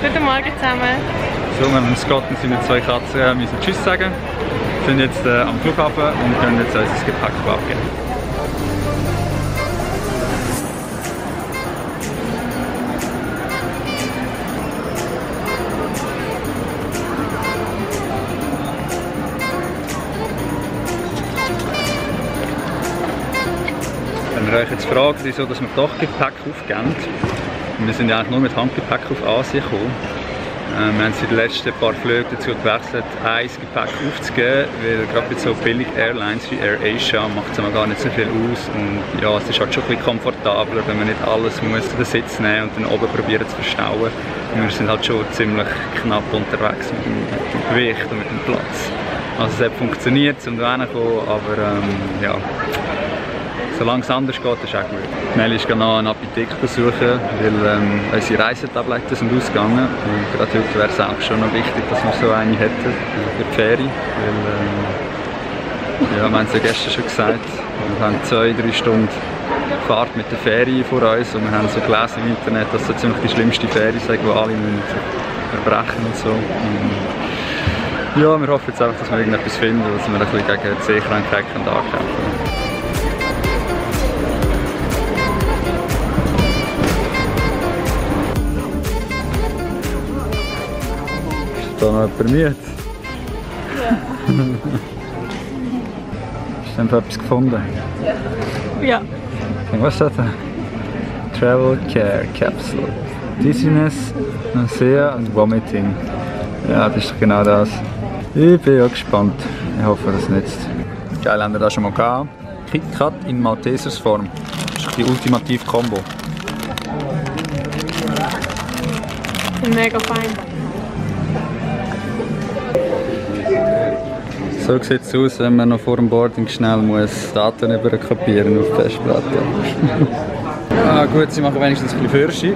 Guten Morgen zusammen. So, wir haben im Scott und seine zwei Katzen müssen Tschüss sagen. Wir sind jetzt am Flughafen und können jetzt unser Gepäck abgeben. Wenn ihr euch jetzt fragt, wieso dass wir doch Gepäck aufgeben, wir sind ja eigentlich nur mit Handgepäck auf Asien gekommen. Wir haben in den letzten paar Flügen dazu gewechselt, ein Gepäck aufzugeben, weil gerade bei so billig Airlines wie Air Asia macht es gar nicht so viel aus. Und ja, es ist halt schon ein bisschen komfortabler, wenn man nicht alles muss den Sitz nehmen und dann oben probieren zu verstauen. Und wir sind halt schon ziemlich knapp unterwegs mit dem Gewicht und mit dem Platz. Also es hat funktioniert, um da hinzukommen, aber ja. Solange es anders geht, ist auch gut. Meli ist noch eine Apotheke besuchen, weil unsere Reisetabletten sind ausgegangen. Und gerade heute wäre es auch schon noch wichtig, dass wir so eine hätten für die Ferie. Weil, ja, wir haben es ja gestern schon gesagt, wir haben 2-3 Stunden Fahrt mit der Ferie vor uns und wir haben so gelesen im Internet, dass es ziemlich die schlimmste Ferie ist, wo alle erbrechen und so. Und ja, wir hoffen jetzt einfach, dass wir irgendetwas finden, dass wir ein bisschen gegen die Seekrankheit ankämpfen können. Ist da noch jemand müde? Ja. Hast du etwas gefunden? Ja. Was ist das? Travel Care Capsule. Dizziness, Nausea und Vomiting. Ja, das ist genau das. Ich bin ja gespannt. Ich hoffe, das nützt. Geil, haben wir das schon mal gehabt. KitKat in Maltesersform. Das ist die ultimative Kombo. Mega fein. So sieht es aus, wenn man noch vor dem Boarding schnell muss Daten überkopieren auf die Festplatte. Ah, gut, sie machen wenigstens ein bisschen Führerschein.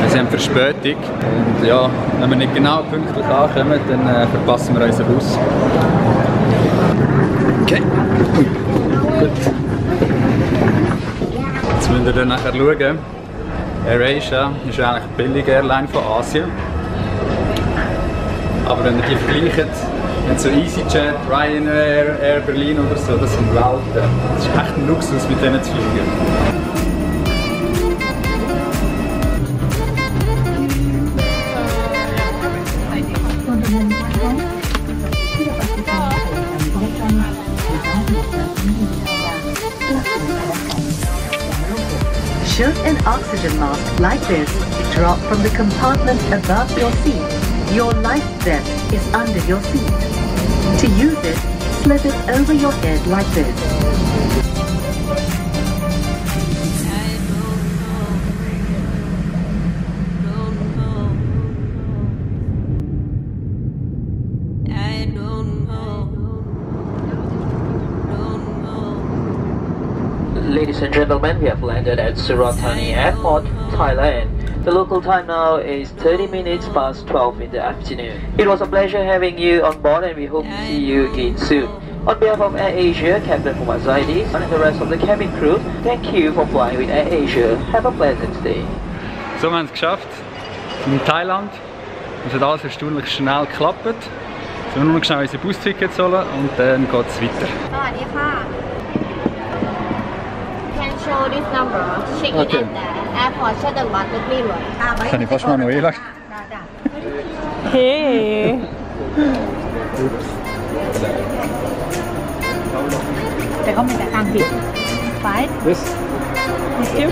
Sie haben Verspätung. Und ja, wenn wir nicht genau pünktlich ankommen, dann verpassen wir unseren Bus. Okay. Gut. Jetzt müsst ihr dann nachher schauen. Air Asia ist eigentlich eine billige Airline von Asien. Aber wenn ihr die vergleicht mit so EasyJet, Ryanair, Air Berlin oder so, das sind Welten. Das ist echt ein Luxus, mit denen zu fliegen. Should an oxygen mask like this drop from the compartment above your seat, your life vest is under your seat. To use it, slip it over your head like this. Ladies and gentlemen, we have landed at Suratani Airport, Thailand. The local time now is 30 minutes past 12 in the afternoon. It was a pleasure having you on board and we hope to see you again soon. On behalf of Air Asia, Captain Muhammad Zaidi and the rest of the cabin crew, thank you for flying with Air Asia. Have a pleasant day. So, wir haben es geschafft. In Thailand. Es hat alles erstaunlich schnell geklappt. Jetzt müssen wir nur noch schnell unsere Bustickets holen und dann geht es weiter. Show this number, check in Okay. at the airport shuttle bus with me. Kann ich fast manuell lassen. Hey! Yes. Thank you.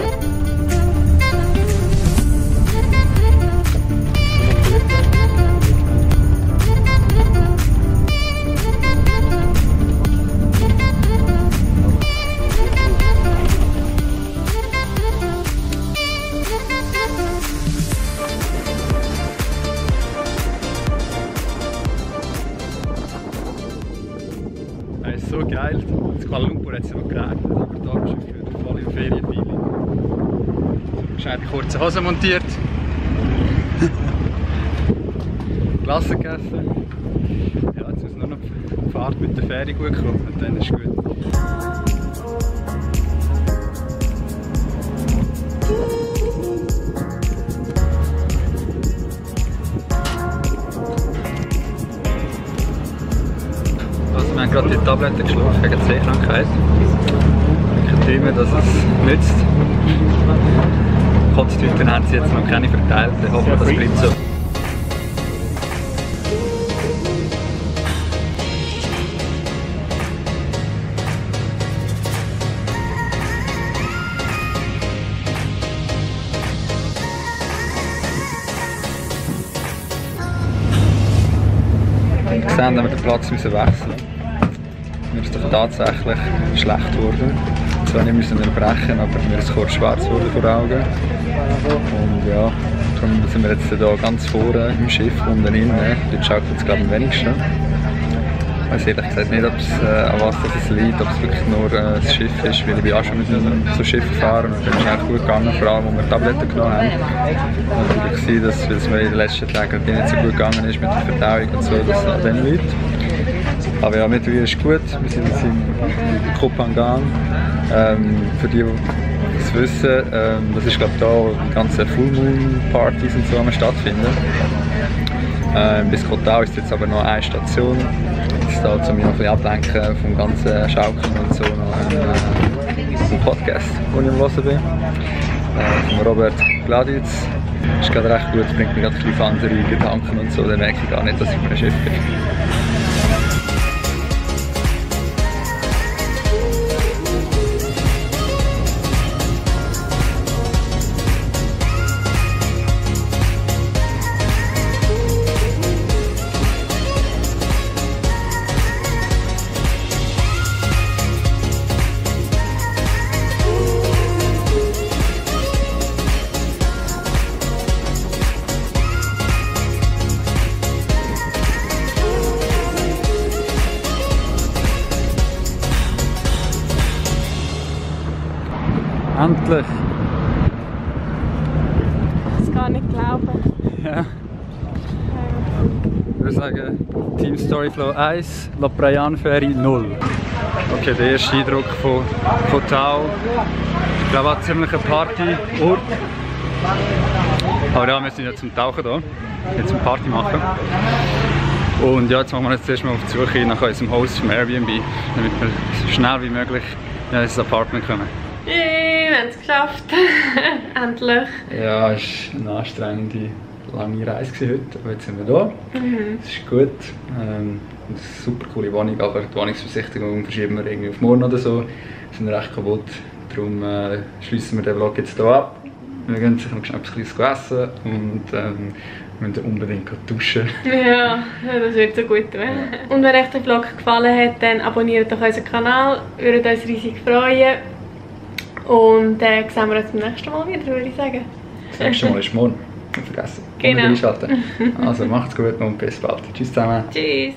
verteilt. In Kuala Lumpur hat es noch geregnet, aber da ist es wieder voll im Ferienfeeling. Schnell die kurze Hose montiert. Klasse gegessen. Ja, jetzt muss nur noch die Fahrt mit der Fähre gut kommen und dann ist es gut. Also wir haben gerade die Tabletten geschlafen gegen die Seekrankheit. Ich träume, dass es nützt. Kotztüten haben sie jetzt noch keine verteilt. Ich hoffe, das bleibt so. Wir sehen, dass wir den Platz wechseln müssen. Mir ist doch tatsächlich schlecht geworden. Zwar nicht müssen unterbrechen, aber mir ist kurz schwarz geworden vor Augen. Und ja, darum sind wir jetzt hier ganz vorne im Schiff unten innen. Dort schaut es glaube ich am wenigsten. Ich weiß ehrlich gesagt nicht, an was es liegt, ob es wirklich nur das Schiff ist, weil ich bin auch schon mit zum Schiff gefahren und dann ist es echt gut gegangen, vor allem, als wir Tabletten genommen haben. Es kann wirklich sein, dass es mir in den letzten Tagen nicht so gut gegangen ist mit der Verdauung und so, dass es an den liegt. Aber ja, mittlerweile ist es gut, wir sind jetzt im Koh Tao. Für die, die es wissen, das ist glaube ich da, wo die ganzen Full Moon Partys und so stattfinden. Bis Koh Tao ist jetzt aber noch eine Station. Jetzt da, um mich noch ein bisschen ablenken vom ganzen Schaukeln und so, noch einen Podcast, den ich am Hören bin. Von Robert Gladitz. Das ist gerade recht gut, bringt mir gerade ein bisschen andere Gedanken und so, dann merke ich gar nicht, dass ich auf einem Schiff bin. Endlich! Ich kann es gar nicht glauben. Ja. Ich würde sagen, Team Storyflow 1, Lomprayah Fähre 0. Okay, der erste Eindruck von Koh Tao. Ich glaube, es ist ziemlich ein Partyort. Aber ja, wir sind ja zum Tauchen hier, jetzt zum Party machen. Und ja, jetzt machen wir jetzt erstmal auf die Suche nach unserem Haus vom Airbnb, damit wir so schnell wie möglich in unser Apartment kommen. Yay, wir haben es geschafft. Endlich. Ja, es war eine anstrengende, lange Reise heute, aber jetzt sind wir da. Es ist gut. Eine super coole Wohnung, aber die Wohnungsbesichtigung verschieben wir irgendwie auf morgen oder so. Wir sind recht kaputt, darum schließen wir den Vlog jetzt hier ab. Wir gehen sicher noch schnell etwas essen und müssen unbedingt duschen. Ja, das wird so gut tun. Und wenn euch der Vlog gefallen hat, dann abonniert doch unseren Kanal. Wir würden uns riesig freuen. Und dann sehen wir uns beim nächsten Mal wieder, würde ich sagen. Das nächste Mal ist morgen. Nicht vergessen. Genau. Einschalten. Also macht's gut und bis bald. Tschüss zusammen. Tschüss.